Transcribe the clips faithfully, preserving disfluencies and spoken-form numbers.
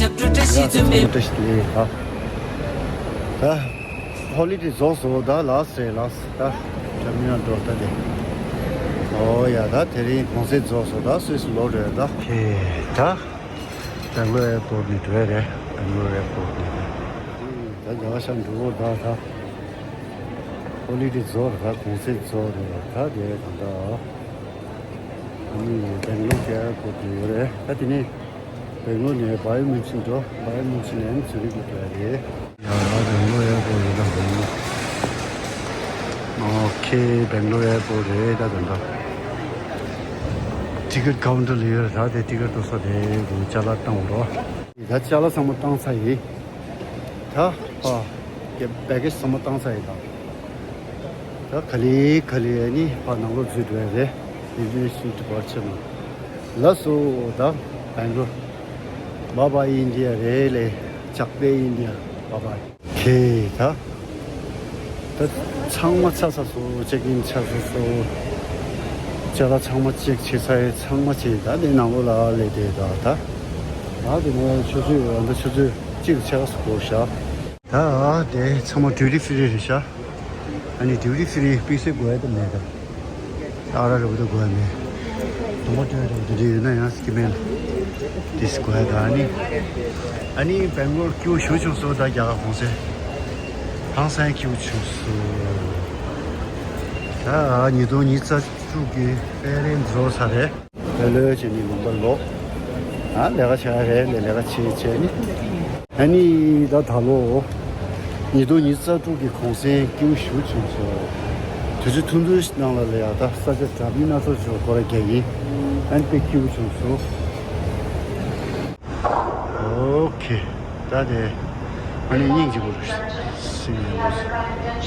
ཡ་ཚང་མ་བཀྲ་ཤིས་བདེ་ལེགས། ད་ད་ཧོ་ལི་ཌེ་རྫོགས་སོང་། ད་ལཱ་སི་ཊི་རེད། ལཱ་སི་ཊི་ད་ཊར་མི་ནལ་འགྲོ་ད་དེ། ཨོ་ཡ་ད་དེ་རིང་གུང་སེང་རྫོགས་སོང་། ད་སུད་སི་ལོག་འགྲོ་ཡ། ད་ཧེ་ད་བེང་ལོར་ཨེར་པོར་ཊི་ནས་འགྲོ་ཡ་རེད། བེང་ལོར་ཨེར་པོར་ཊི་ནས། ད་རྒྱ་གར་ཤར་འགྲོ་གོ་ད་ད། ཧོ་ལི་ཌེ་རྫོགས་རེད། ད་གུང་སེང་རྫོགས་རེད། ད་དེ་ད་ད། ཨ་ནི་བེང་ལོར་གྱི་ཨེར་པོར་ཊི་ཡོད་རེད། ད་དེ་ནས་བེང་ལོར་ནས་བྷ་ཡར་མིའུ་ནིག་འགྲོ། བྷ་ཡར་མིའུ་ནིག་ནས་ཨ་ནི་ཛུ་རིག་ལ་འགྲོ་ཡ་རེད། ཡ་ད་བེང་ལོར་ཨེར་པོར་ཊི་རེད། ད་བེང་ལོར། ཨོ་ཁེ། བེང་ལོར་ཨེར་པོར་ཊི་རེད། ད་ད་ད། ཊི་ཀེ་ཊི་ཀའུན་ཊར་ལ་ཡོད་རེད། ད་དེ་ཊི་ཀེ་ཊི་ཐོབ་ས་དེ་གི་ཅ་ལག་བཏང་རོགས། ད་ཅ་ལག་ཚང་མ་བཏང་ཚར་ཡིན། ད་ཨ་ཀེ་བེ་གེ་ཇི་ཚང་མ་བཏང་ཚར་ཡིན། ད་ད་ག་ལེ་ག་ལེ་ཨ་ནི་ཕར་ནང་ལོགས་འཛུལ་འགྲོ་ཡ་རེད། ཨིམ་མི་གྲེ་ཤན་ཌི་པར་ཆར་ནང་། ལགས་སོ། ད་བེང་ལོར། བྷའི་བྷའི་ཨིན་ཌི་ཡ་རེད་ལེ། ཇག་པའི་ཨིན་ཌི་ཡ། བྷའི་བྷའི། ཁེ་ད། ད་ཚང་མ་ཚར་ཚར་སོང་། ཅེག་ཨིན་ཚར་ཚར་སོང་། ཅ་ལག་ཚང་མ་ཅེག་བྱས་ཚར་ཡིན། ཚང་མ་བྱས། ད་དེ་ནང་ལོགས་ལ་སླེབས་བསྡད་ད། ད་ད་དེ་ནས་ཆུ་ཚོད་ཨ་ད་ཆུ་ཚོད་གཅིག་ཆགས་སུ་འགོར་ཤག་ད་དེ་ཚང་མ་ཌིའུ་ཊི་ཕི་རི་རེད་ཤག་ཨ་ནི་ཌིའུ་ཊི་ཕི་རི་དཔེ་གསོད་དགོས་ཡ་ད་མེད་ད། ཨ་ར་རི་བོ་ད་དགོས་ཡ་མེད། དུང་པ་སྤྲོད་འདྲ་བོ་དེ་འདྲ་ཡོད་ན་ཡང་སྐྱེ་དམན་དེ་དགོས་ཡ་ད། ཨ་ནི་ཨ་ནི་བེང་ལོར་སྐྱིད་པོ་ཞེ་པོ་བྱུང་སོང་། ད་རྒྱ་གར་གུང་སེང་ཧང་སང་སྐྱིད་པོ་བྱུང་སོང་། ད་ཉིས་སྟོང་ཉི་ཤུ་རྩ་དྲུག་གི་དཔལ་རེ་རྫོགས་ཚར་རེད། ལྷོད་ལྷོད་བྱས་ནས་ལུང་པ་ལོག་ཨ་ལས་ཀ་བྱ་ཡ་རེད་ལས་ལས་ཀ་བྱས་བྱས་ནས། ཨ་ནི་ད་ད་ལོ་ཉིས་སྟོང་ཉི་ཤུ་རྩ་དྲུག་གི་གུང་སེང་སྐྱིད་པོ་ཞེ་པོ་བྱུང་སོང་། དུས་ཚོད་ཐུང་ཐུང་ཞིག་ནང་ལ་ལ་ཡ་ད་ས་ཆ་འདྲ་མིན་སྣ་ཚོགས་ཤིག་སྐོར་ར་རྒྱག་ཡིན། ཨ་ནི་དཔེ་སྐྱིད་པོ་བྱུང་སོང་། ཨོ་ཁེ། ད་དེ་ཨ་ནི་སྙིང་རྗེ་པོ་རེད། སེམས་ཡག་པོ་རེད།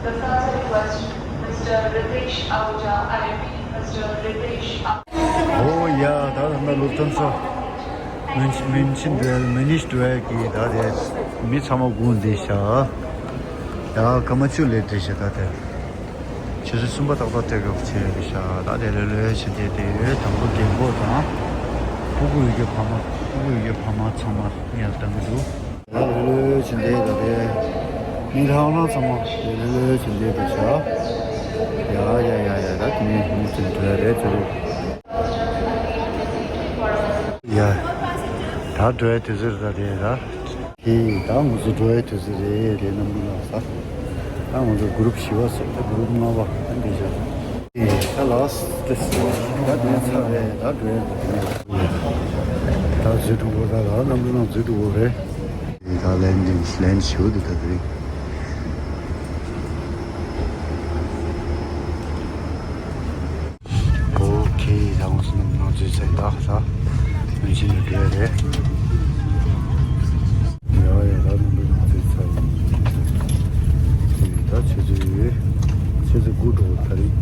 The further request, Mister Ritesh Ahuja, I repeat, Mister Ritesh Ahuja. ཨོ་ཡ། ད་ད་ལྟ་ལུབ་ཐོན་ས་མིན་མིན་ཆིན་འགྲོ་ཡ། མིན་ནིས་འགྲོ་ཡ་གི་ད་དེ་མི་ཚང་མ་སྒུག་བསྡད་ཤག་ཡ་སྐར་མ་བཅུ་སླེབས་བསྡད་ཤག་ད་དེ་ཆུ་ཚོད་གསུམ་པ་ཏག་ཏག་ཊེག་ཨོཕ་བྱས་རེད་ཤག་ད་དེ་ལྷོད་ལྷོད་བྱས་བསྡད་དེ་ཡོད། དང་པོ་རྒན་གོག་དང་སྤུ་གུ་ཡོད་རྒྱུ་ཕ་མ། སྤུ་གུ་ཡོད་རྒྱུ་ཕ་མ་ཚང་མ་ངས་བཏང་གི་འདུག་ད་ལྷོད་ལྷོད་བྱས་བསྡད་ད་དེ་མི་རང་རང་ཚང་མ་ལྷོད་ལྷོད་བྱས་བསྡད་འདུག་ཤག་ཡ་ཡ་ཡ་ཡ། ད་དེ་ནས་མི་ཚོ་འགྲོ་ཡ་རེད་ཚུར། ཡ། ད་འགྲོ་ཡ་དུས་ཚོད་རེད་ད་དེ་ད། ཧེ། ད་ང་ཚོ་འགྲོ་ཡ་དུས་ཚོད་རེད་དེ། གནམ་གྲུ་ནང་ས། ད་ང་ཚོ་གུ་རུབ་བཞི་པ་སོང་། ད་གུ་རུབ་ལྔ་པ་ད་འདི་བཞག་ཧེ། ད་ལགས་སོ། ད་དེ་ཚར་རེད། ད་འགྲོ་ཡ་དུས་ཚོད་རེད། ད་འཛུལ་འགྲོ་དགོས། ད་ལ་གནམ་གྲུ་ནང་འཛུལ་འགྲོ་དགོས་རེད། ད་ལན་འདི་ལན་ཞུ་འདི་ད་དེ་རེད། ཨོ་ཁེ། ད་ང་ཚོ་ནང་འཛུལ་ཚར་ཡིན། ད་ད་མིན་ཆིན་དུ་འགྲོ་ཡ་རེད། ཡ་ཡ། ད་ནང་འཛུལ་ཚར་ཡིན། ད་ཆུ་ཚོད་ཡོད། ཆུ་ཚོད་དགུ་འགྲོ་ད་རེད།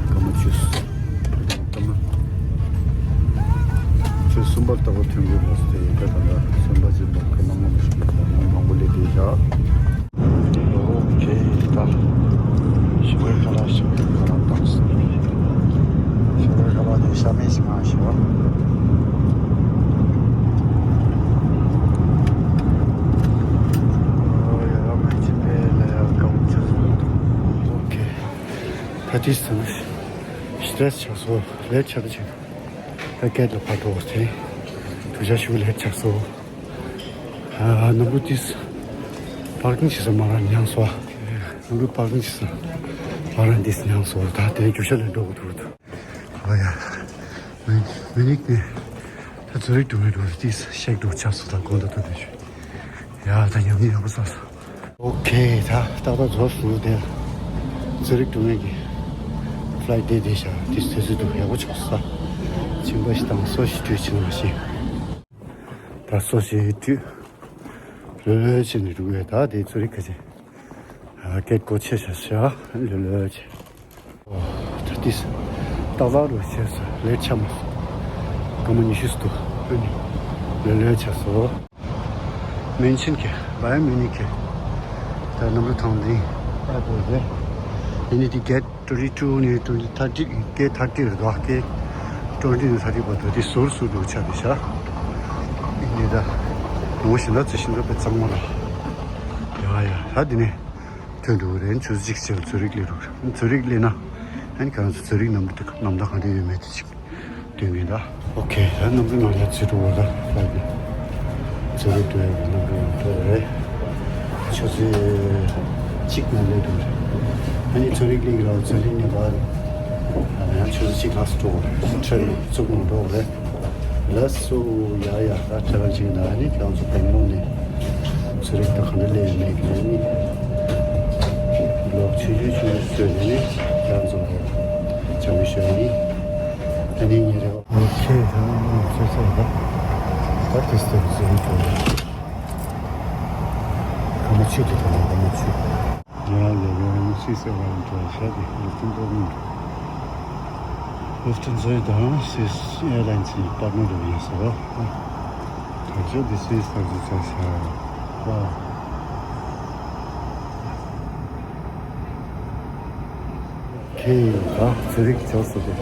སྐར་མ་བཅུ། སྐར་མ་ཆུ་གསུམ་པ་ལྟ་བུ་ཐོན་དགོས་མ་སོང་། དེ་ཡིན་ད་ད་ལྟ་གསུམ་པ་བཞི་པ་སྐར་མ་ལྔ་མ་ཞིག་ཡོད། ད་ནང་མང་པོ་སླེབས་བསྡད་བཞག་ཨོ་ཁེ། ད་ཞི་བའི་ཁ་ལག་ཞི་བའི་ཁ་ལག་བཏང་སོང་། ཞི་བའི་ཁ་ལག་དེ་ཤ་མེད་ཞིག་མ་ཞི་བ། ཨོ་ཡ་ཡ། མ་ཅི་པེ་ལ་ཡ་ཀམ་ཅི། ཨོ་ཁེ། ད་ཏིས་ཚང་སི་ཊེ་རེ་སི་ཆགས་སོང་། ལེཊ་ཆགས་ད་ཆགས། ད་གེ་ཊི་ལ་ཕར་འགྲོ་དགོས་ཟེར། དུས་ཚོད་ཞེ་པོ་ལེཊ་ཆགས་སོང་། ཨ། གནམ་གྲུ་དེ་པར་ཀིང་བྱེད་ས་མ་རག་མྱངས་སོང་། གནམ་གྲུ་པར་ཀིང་བྱེད་ས་མ་རག་འདི་མྱངས་སོང་། ད་དེ་རྒྱུག་ཤར་ལ་འགྲོ་དགོས་ཐུག་འདུག་ཨ་ཡ། མི་མི་ནིག་ནས་ད་ཛུ་རིག་འགྲོ་མི་འགྲོ་དེ་ཤེག་འགྲོ་ཆགས་སོང་། ད་གོང་དུ་ད་དུ་ཞུ། ཡ་ད་ཉམས་ཉེས་ཡག་པོ་བསགས་སོང་། ཨོ་ཁེ། ད་ཏག་ཏག་རྫོགས་སོང་། དེ་ཛུ་རིག་འགྲོ་མཁན་གྱི་ཕ་ལའི་ཊི་དེ་དེ་ཤག་དེ་དུས་ཚོད་འདུག་ཡག་པོ་ཆགས་སོང་། ད་ཕྱིན་པ་ཞིག་དང་སོ་ཞིག་སྤྲོད་ཕྱིན་པ་ཞིག་ད་སོ་ཞིག་སྤྲོད། ལྷོད་ལྷོད་བྱས་ནས་འགྲོ་གི་ཡོད། ད་དེ་ཚོ་རིག་ག་ཅིག་ཨ། གེ་ཊི་སྒོ་ཕྱེ་བཞག་ཤག་ལྷོད་ལྷོད་བྱས། ཨོ། ད་ཏིས་ཏག་ཏག་རུ་བྱས་སོང་། ལེཊ་ཆགས་མ་སོང་། སྐར་མ་ཉི་ཤུ་ཙམ་འདུག་ཨ་ནི་ལྷོད་ལྷོད་ཆགས་སོང་། མིན་ཆིན་གྱི་བྷའི་ཡར་མིའུ་ནིག་གི་ད་གནམ་གྲུ་ཐང་འདི་ཨེར་པོར་ཊི་རེད། ཡིན་ནའི་དེ་གེ་ཊི་ཊུ་ཝེན་ཊི་ཊུ་ནས་ཊུ་ཝེན་ཊི་ཐར་ཊི། གེ་ཊི་ཐར་ཊི་རེད་འདུག་གེ་ཊི་ཊུ་ཝེན་ཊི་ནས་ཐར་ཊི་བར་དུ་དེ་ཟུར་ཟུར་དུ་ཆགས་བསྡད་ཤག་ཡིན་ད། ངོ་ཤིང་ད་ཚོད་ཤིང་ད་པེ་གཙང་མ་ར། ཡ་ཡ་ད་འདི་ནས་ཐོན་འགྲོ་གི་རེད། ཆུ་ཚོད་གཅིག་ཕྱིན་ཚོད་རིག་སླེབས་འགྲོ་གི་རེད། ཚོད་རིག་སླེབས་ན་ཨ་ནི་ཁྱེད་རང་ཚོ་ཚོད་རིག་གནམ་གྲུ་དེ་གནམ་ཐང་ག་འདྲ་ཡོད་མེད་དེ་ཅིག་སྟོན་གྱིན་ད། ཨོ་ཁེ། ད་གནམ་གྲུ་ནང་ལ་ཚུད་འགྲོ་བ་ད་ལ་ནི་ཚོད་རིག་སྟོན་ཡག་གི་གནམ་གྲུ་ནང་འགྲོ་རེད། ཆུ་ཚོད་གཅིག་ནང་སླེབས་འགྲོ་རེད། ཨ་ནི་ཚོད་རིག་སླེབས་ཀྱི་རེད། ཚོད་རིག་ནས་ཕར་ཡང་ཆུ་ཚོད་གཅིག་ལྷག་ཙམ་འགྲོ་དགོས་རེད། ཁྲོན་ནས་ཚུགས་ནང་འགྲོ་དགོས་རེད། ལགས་སོ། ཡ་ཡ། ད་ཁྱེད་རང་ཅིག་ན་ནི་ཁྱེད་རང་ཚོ་སྦེང་ལོར་ནས་ཚོད་རིག་ད་ག་འདྲ་སླེབས་ཡོད་མེད་ཀྱི་ནི་ལོག་ཆུང་ཆུང་ཆུང་ཆུང་བཟོས་ནས་ནི་ཁྱེད་རང་ཚོ་ལ་བྱང་བའི་ཞོལ་ནི་ད་ནི་ཉེ་རེ་བ། ཨོ་ཁེ། ད་ནི་ང་ཚོ་ཚོ་ད་ད་དེ་སྟེ་བཟོས་འགྲོ་ཡ། ཁ་མ་ཆུ་དེ་ཁ་མ་ཁ་མ་ཆུ། ཡང་ལས་ཀ་སི་སི་ཨེར་ལའིན་འགྲོ་ཤག་དེ་ལུག་ཐུན་པར་ནི་ལུག་ཐུན་ཚོའི་དང་སི་སི་ཨེར་ལའིན་ཚིག་པར་ནི་རུ་ཡིན་ཟེར་བ། ད་ཆ་དེ་སི་སི་ཐག་ཆོད་ཚར་ཤག་ཨ། ཁེ་ད་ཚོད་རིག་ཆགས་སོ་དེ།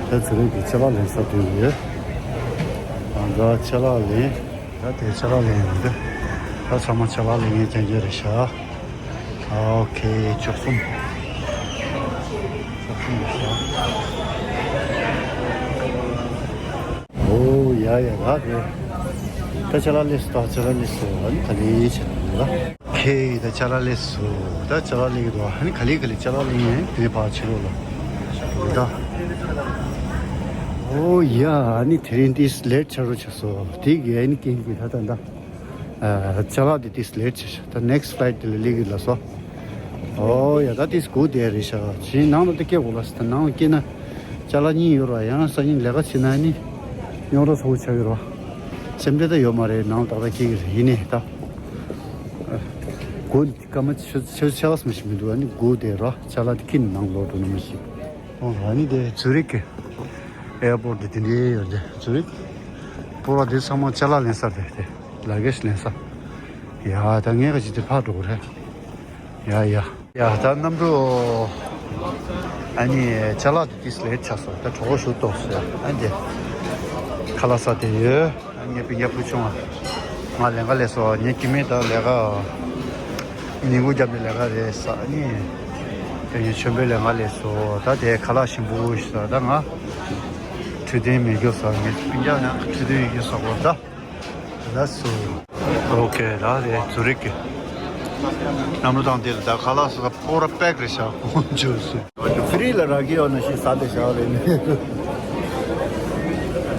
ད་ཚོད་རིག་གི་ཆ་ལག་ལེན་ས་དུས་ཡོད། ད་ཆ་ལག་ལེན། ད་དེ་ཆ་ལག་ལེན་ཡོང་དུས། ད་ཚང་མ་ཆ་ལག་ལེན་མཁན་རྐྱང་རྐྱང་རེད་ཤག་ཨོ་ཁེ། བཅུ་གསུམ། བཅུ་གསུམ་རེད་ཤག་ཨོ་ཡ་ཡ། ད་དེ། ད་ཅ་ལག་སླེབས་སོང་། ད་ཅ་ལག་སླེབས་སོང་། ཨ་ནི་ག་ལེ་བྱེད་ན་ལ། ཁེ། ད་ཅ་ལག་སླེབས་སོང་། ད་ཅ་ལག་སླེབས་ཀྱི་འདུག་ཨ་ནི་ག་ལེ་ག་ལེ་ཅ་ལག་སླེབས་ཡིན་དེ་ཕར་ཕྱི་ལོགས་ལ། ད། ཨོ་ཡ། ཨ་ནི་དེ་རིང་ཏིས་ལེ་ཊི་ཆགས་རོགས་བྱས་སོང་། དེ་གི་ཨ་ནི་རྐྱེན་གྱིས་ད་ད་ད། ཨ། ཅ་ལག་དེ་ཏིས་ལེ་ཊི་བྱས་ཤག་ད་ནེག་སི་ཕ་ལའི་ཊི་དེ་ལ་སླེབས་ཀྱི་ལ་སོ། ཨོ་ཡ། ད་ཏིས་སྒུག་བསྡད་རེད་ཤག་ཅིའི་ནང་ལ་ད་སྐྱེལ་དགོས་ལ་སོ། ད་ནང་ལ་སྐྱེལ་ན་ཅ་ལག་གཉིས་ཡོད་ར། ཡང་སང་ཉིན་ལས་ཀ་བྱེད་ན་ནི་རྙོག་དྲ་ཚ་པོ་ཆགས་ཀྱི་ར། སེམས་ཁྲལ་ད་ཡོད་མ་རེད། ནང་ལ་ཏག་ཏག་སྐྱེལ་གྱི་རེད། ཡིན་ནའི་ད་སྒུག་སྐར་མ་ཆུ་ཚོད་ཆ་ག་ཙམ་ཞིག་མི་འདུག་ཨ་ནི་སྒུག་བསྡད་ར། ཅ་ལག་དེ་ཁྱེར་ནང་ལོག་འགྲོ་ནི་མི་ཤེས། ཨོ། ཨ་ནི་དེ་ཛུ་རིག་གི་ཨེར་པོར་ཊི་དེ་དེ་འདྲའི་ཡོད་རེད། ཛུ་རིག་པུ་ར་དེ་ཚང་མ་ཅ་ལག་ལེན་ས་རེད་དེ། ལ་གེ་ཇི་ལེན་ས། ཡ། ད་ངས་ག་ཅིག་དེ་ཕར་འགྲོ་གི་རེད། ཡ་ཡ། ཡ། ད་གནམ་གྲུ། ཨ་ནི་ཅ་ལག་དེ་ཏིས་ལེ་ཊི་ཆགས་སོང་། ད་གྲོད་ཁོག་ཞེ་པོ་ལྟོགས་སོང་ཡ། ཨ་ནི་དེ་ཁ་ལག་ཟ་བསྡད་ཡོད། ངའི་སྤུན་ཀྱག་བུ་ཆུང་ང་། ང་ལས་ཀ་ལས་སོ། ངའི་སྐྱེ་དམན་ད་ལས་ཀ་ཉིན་གུང་རྒྱབ་ནས་ལས་ཀ་རེད་ཟ་ནི། དེ་ངའི་ཆོས་པའི་ལས་ཀ་ལས་སོ། ད་དེ་ཁ་ལག་ཞིམ་པོ་ཞིག་ཟ། ད་ང་འཕྲོད་བསྟེན་མེད་རྒྱུ་ཟ། ངའི་སྤུན་ཀྱག་ཡང་འཕྲོད་བསྟེན་ཡོད་རྒྱུ་ཟ་དགོས་ད། ལགས་སོ། ཨོ་ཁེ། ད་དེ་ཛུ་རིག་གི་གནམ་གྲུ་ཐང་དེ་ལ་ད་ཁ་ལག་ཟ་པོ་ར་པེག་རེད་ཤག་ཁོང་ཚོས། ཕི་རི་ལ་རག་གི་ཡོད་ན་ཞིག་ཟ་བསྡད་ཤག་ལས་ནས།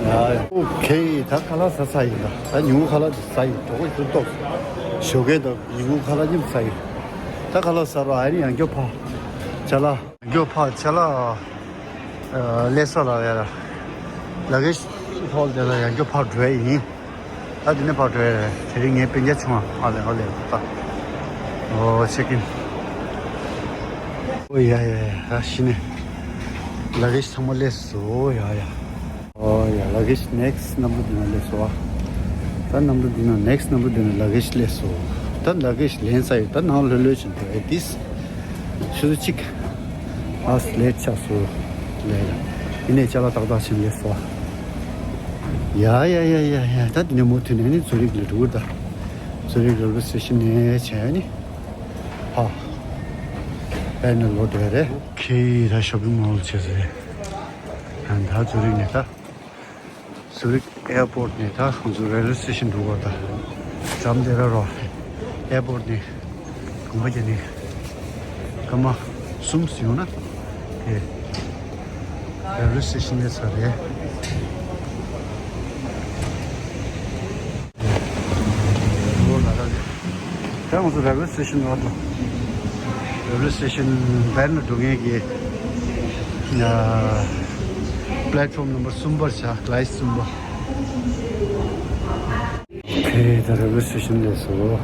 ཡ། ཨོ་ཁེ། ད་ཁ་ལག་ཟ་ཚར་ཡིན་ད། ད་ཉིན་གུང་ཁ་ལག་དེ་ཟ་ཡིན། གྲོད་ཁོག་ཞེ་པོ་ལྟོགས། ཞོགས་ཀས་དང་ཉིན་གུང་ཁ་ལག་མཉམ་དུ་ཟ་ཡིན། ད་ཁ་ལག་ཟ་རོགས། ཨ་ནི་ཡང་བསྐྱར་ཕར་ཅ་ལག་ཡང་བསྐྱར་ཕར་ཅ་ལག་ཨ་སླེབས་ས་ལ་ཡ་ལ་ལ་གེ་ཇི་ཧོལ་དེ་ལ་ཡང་བསྐྱར་ཕར་འགྲོ་ཡ་ཡིན། ད་དེ་ནས་ཕར་འགྲོ་ཡ་རེད། དེ་རིང་ངའི་སྤུན་ཀྱག་ཆུང་བ་ཨ་ལེ་ཨ་ལེ་ད། ཨོ་ཆེག་ཨིན། ཨོ་ཡ་ཡ་ཡ། ད་གཞི་ནས་ལ་གེ་ཇི་ཚང་མ་སླེབས་སོང་། ཡ་ཡ། ཨོ་ཡ། ལ་གེ་ཇི་ནེག་སི་ཊི་གནམ་གྲུ་འདི་ན་སླེབས་སོང་ཨ། ད་གནམ་གྲུ་འདི་ན་ནེག་སི་ཊི་གནམ་གྲུ་འདི་ན་ལ་གེ་ཇི་སླེབས་སོང་། ད་ལ་གེ་ཇི་ལེན་ས་ཡོད། ད་ནང་ལྷོད་ལྷོད་བྱས་འགྲོ་ཡ། ཏིས་ཆུ་ཚོད་གཅིག་ཨ་ལེ་ཊི་ཆགས་སོང་། ལེ་ལ་ཡིན་ནའི་ཅ་ལག་ཏག་ཏག་བྱས་སླེབས་སོང་ཨ། ཡ་ཡ་ཡ་ཡ་ཡ། ད་འདི་ནས་མུ་མཐུད་ནས་ནི་ཛུ་རིག་ལ་འགྲོ་གི་རེད་ད། ཛུ་རིག་རེལ་ཝེ་སི་ཊེ་ཤན་ནས་བྱས་ནི་ཕར་པེར་ནི་ལོག་འགྲོ་ཡ་རེད། ཁེ་ད་ཤོ་པིང་མོལ་བྱས་ཟེར། ད་ཛུ་རིག་ནས་ད། ཛུ་རིག་ཨེར་པོར་ཊི་ནས་ད་ང་ཚོ་རེལ་ཝེ་སི་ཊེ་ཤན་འགྲོ་གི་རེད་ད། འགྲམ་དེ་ར་རོ། ཨེར་པོར་ཊི་ནས་གོམ་པ་བརྒྱབ་ནས་སྐར་མ་གསུམ་ཙམ་ཡོང་ན་དེ་རེལ་ཝེ་སི་ཊེ་ཤན་སླེབས་ཚར་རེད། ད་ང་ཚོ་རེལ་ཝེ་སི་ཊེ་ཤན་ལ་འགྲོ། རེལ་ཝེ་སི་ཊེ་ཤན་པེར་ནི་འགྲོ་མཁན་གྱི་ཨ་པླེ་ཊི་ཕོམ་ནམ་བར་གསུམ་པར་བཞག་ཀླའི་གསུམ་པ། ཁེ་ད་རེལ་ཝེ་སི་ཊེ་ཤན་སླེབས་སོང་།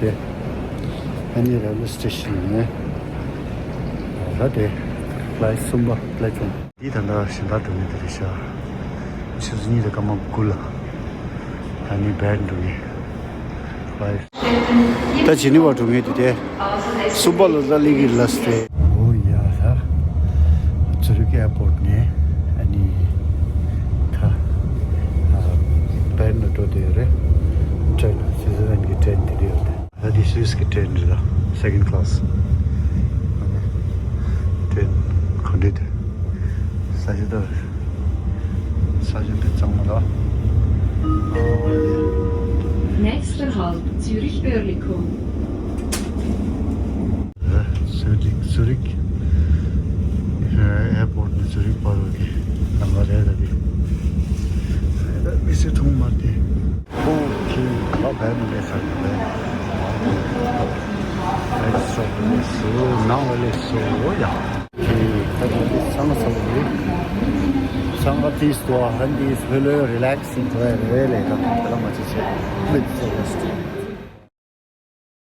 དེ་ཨ་ནི་རེལ་ཝེ་སི་ཊེ་ཤན་ནས་ད་དེ་ཀླའི་གསུམ་པ་པླེ་ཊི་ཕོམ། འདི་ད་ལྟ་གཞན་དག་འགྲོ་མཁན་དེ་རེད་ཤག་ཆུ་ཚོད་གཉིས་དང་སྐར་མ་དགུ་ལ་ད་ནི་པེར་ནི་འགྲོ་མཁན། ད་ཇི་ནི་ཝ་འགྲོ་མཁན་དེ་དེ་གསུམ་པ་ལ་ད་སླེབས་ཀྱི་ལགས་ཏེ། ཨོ་ཡ་ད། ཛུ་རིག་ཨེར་པོར་ཊི་ནས་ཨ་ནི་ད་པེར་ནི་འགྲོ། དེ་རེད། ཊེན། སི་ཛི་ལན་གྱི་ཊེན་དེ་འདྲ་ཡོད་དེ། ད་འདི་སུད་སི་གི་ཊེན་རེད་ད། སེ་ཀེན་ཌི་ཀ་ལ་སི། ཊེན་ག་འདྲ་དེ། ས་ཆ་ད། ས་ཆ་དཔེ་གཙང་མ་རེད། Nächster Halt, Zürich Oerlikon. ཟུ་རིག་ཟུ་རིག་ཨེར་པོར་ཊི་ནས་ཟུ་རིག་བར་གྱི་ལམ་ཁ་རེད་ད་འདི། ད་མི་སེར་མཐོང་མ་དེ། ཁོང་གིས་ལ་བས་མི་ལས་ས་གི་བས། ལས་སོ་ལས་སོ་ནང་ལ་ལས་སོ་ཡ། ཁྱེད་ད་དུང་འདི་ཚང་ཚང་གི་ཚང་ག་ཏིས་དོ་ཧན་ཏིས་ཧེ་ལོ་རི་ལེག་སིང་དོ་རེ་ལས་ད་དུང་ད་ལ་མ་ཅི་ཆེ་མི་ཚོ་རེ་སོ།